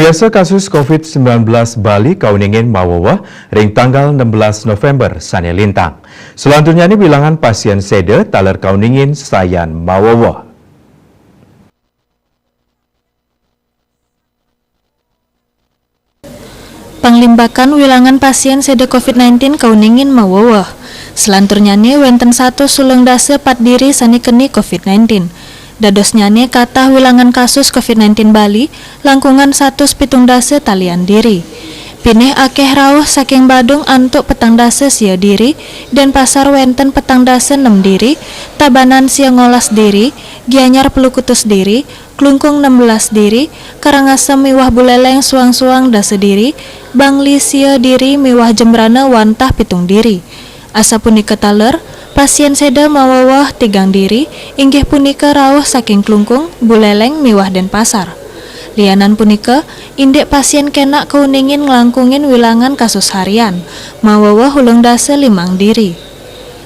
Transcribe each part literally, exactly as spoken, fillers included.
Dasa kasus covid sembilan belas Bali kauningin maweweh ring tanggal enam belas November sane lintang. Selanturnyané wilangan pasien séda taler kauningin sayan maweweh. Panglimbakan wilangan pasien séda covid sembilan belas kauningin maweweh. Selanturnyané wénten satus sulung dasa pat diri sane keni covid sembilan belas. Dadosnyané katah wilangan kasus covid sembilan belas Bali langkungan satus pitung dasa talian diri. Pinih akeh rauh saking Badung antuk petang dasa sia diri, Denpasar wénten petang dasa nem diri, Tabanan sia ngolas diri, Gianyar pelu kutus diri, Klungkung enam belas diri, Karangasem miwah Buleleng suang-suang dasa diri, Bangli sia diri miwah Jembrana wantah pitung diri. Asapunika taler, pasien séda maweweh tigang diri, inggih punika rauh saking Klungkung, Buleleng miwah Denpasar. Lianan punika, indik pasien kenak kauningin nglangkungin wilangan kasus harian, maweweh hulung dasa limang diri.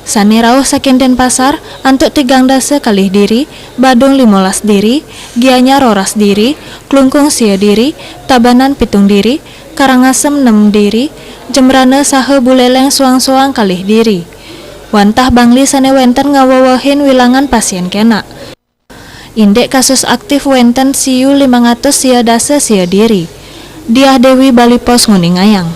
Sane rauh saking Denpasar antuk tigang dasa kalih diri, Badung limolas diri, Gianyar roras diri, Klungkung sia diri, Tabanan pitung diri, Karangasem nem diri, Jembrana saha Buleleng suang-suang kalih diri. Wantah Bangli sane wénten ngawewehin wilangan pasien kenak. Indik kasus aktif wénten siu limang atus sia dasa sia diri. Diah Dewi, Bali Post, nguningayang.